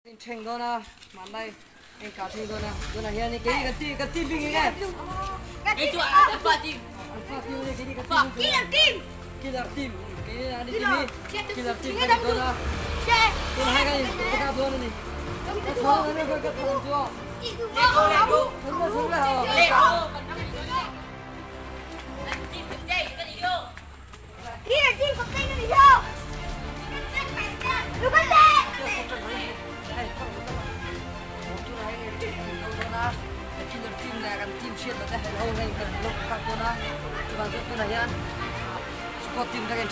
Thleng dawn a, hmanlai eng kah thleng dawn a, tunah hian kei kan team kan team bik eng e? Kei chu Alpha team. Alpha team ani kei kan team. Killer team. Killer team. Kei ani team hi killer team kan ni dawn a. Tunah hian kan in ka dawn ani. Ka chhawng ani ka ka thawng chu. Let go let go. Chhung le chhung le. Let go. Team kan kan i Killer team có kênh này chưa? Lu kan Killer team le kan team chiat te hei ho hei kan lok kak dawn a chuan chu tunah hian squad team te kan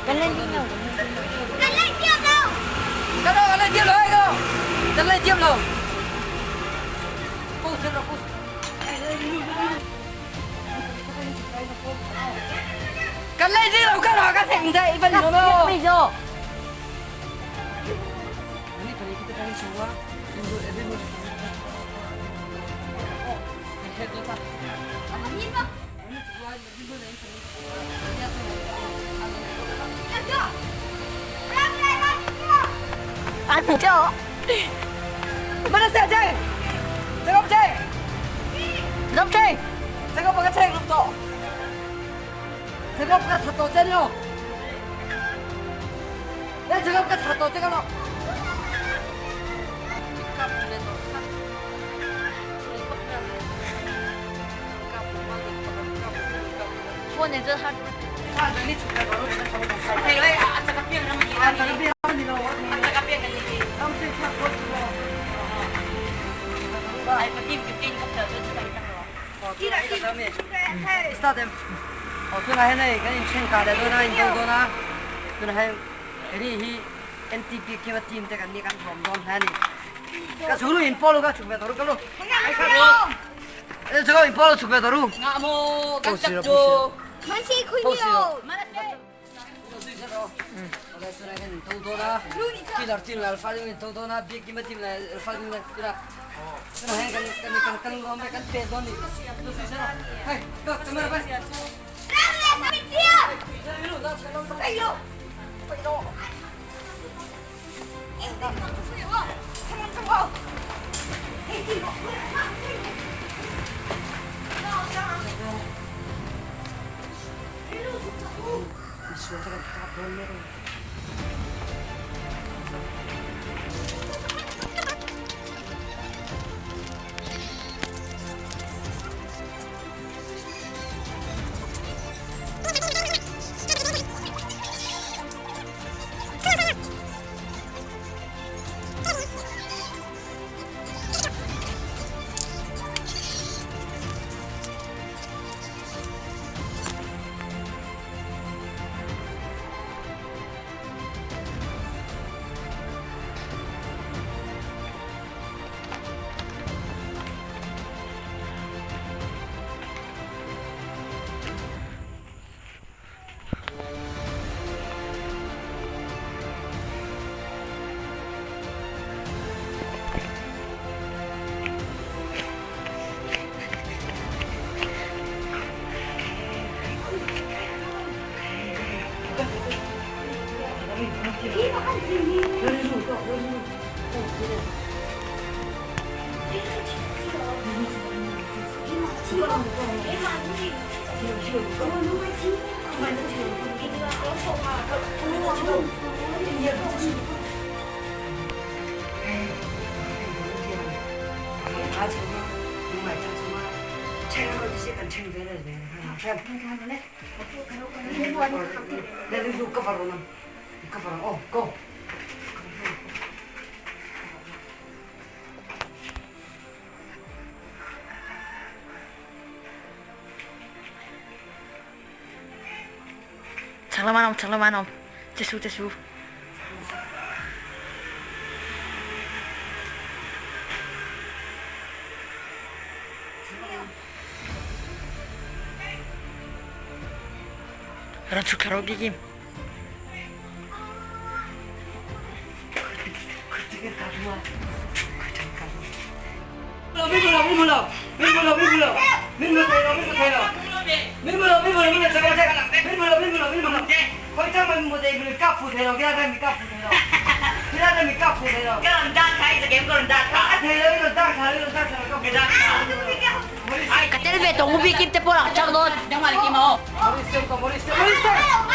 then then kan Kan lên đi đâu? Kan lên tiếp đâu? Kan đâu kan lên tiếp rồi đâu kan lên tiếp rồi Post rồi post. Kan lên đi đâu kan kan theng dậy vẫn nó. Bây giờ. Ini kali kita kali semua Indo everyone. Oh, head ta. Nhìn vào. Ăn cho. Mana saya chơi? Saya không chơi. Không chơi. Saya không có chơi lúc đó. Saya không có thật tổ chân đâu. Đây saya không có thật tổ chân đâu. Phone này rất hot. Thầy ơi, à chaka piang ram ni. À chaka piang kan ni. Alpha team captain cấp thở cho chúng ta rồi. Start them. Oh, tunah hian hei kan inthen kah leh dawn a, in do dawn a. Tunah hian hei hi NTP Khiva team te kan nih kan hlawm dawn hle a ni. Ka chhung lu in pawl u ka chhuk ve tawh ru ka lu. Chhuk in pawl u chhuk ve tawh ru. Ngah maw kan chak chu. Killer team le Alpha team in do dawn a, Biakima team le Alpha team le tunah tunah hian kan kan kan kan lawm e kan pet dawn a ni. Hei, go camera pai. Misual te kan kap dawn mek a ni. Go. Chak lam an awm, chak lam an awm. Che su, che su. Ran chhuk thla rawh Gikim. Khilai na mi kap fu thei lo. Ka rawn dak thla i zakem ka rawn dak thla. A thei lo i rawn dak thla i rawn dak thla ka dak thla. Ka tel ve tawng u Bikim te pawh lah chak dawn. Nangmah le keimah aw. Maurice ka Maurice Maurice.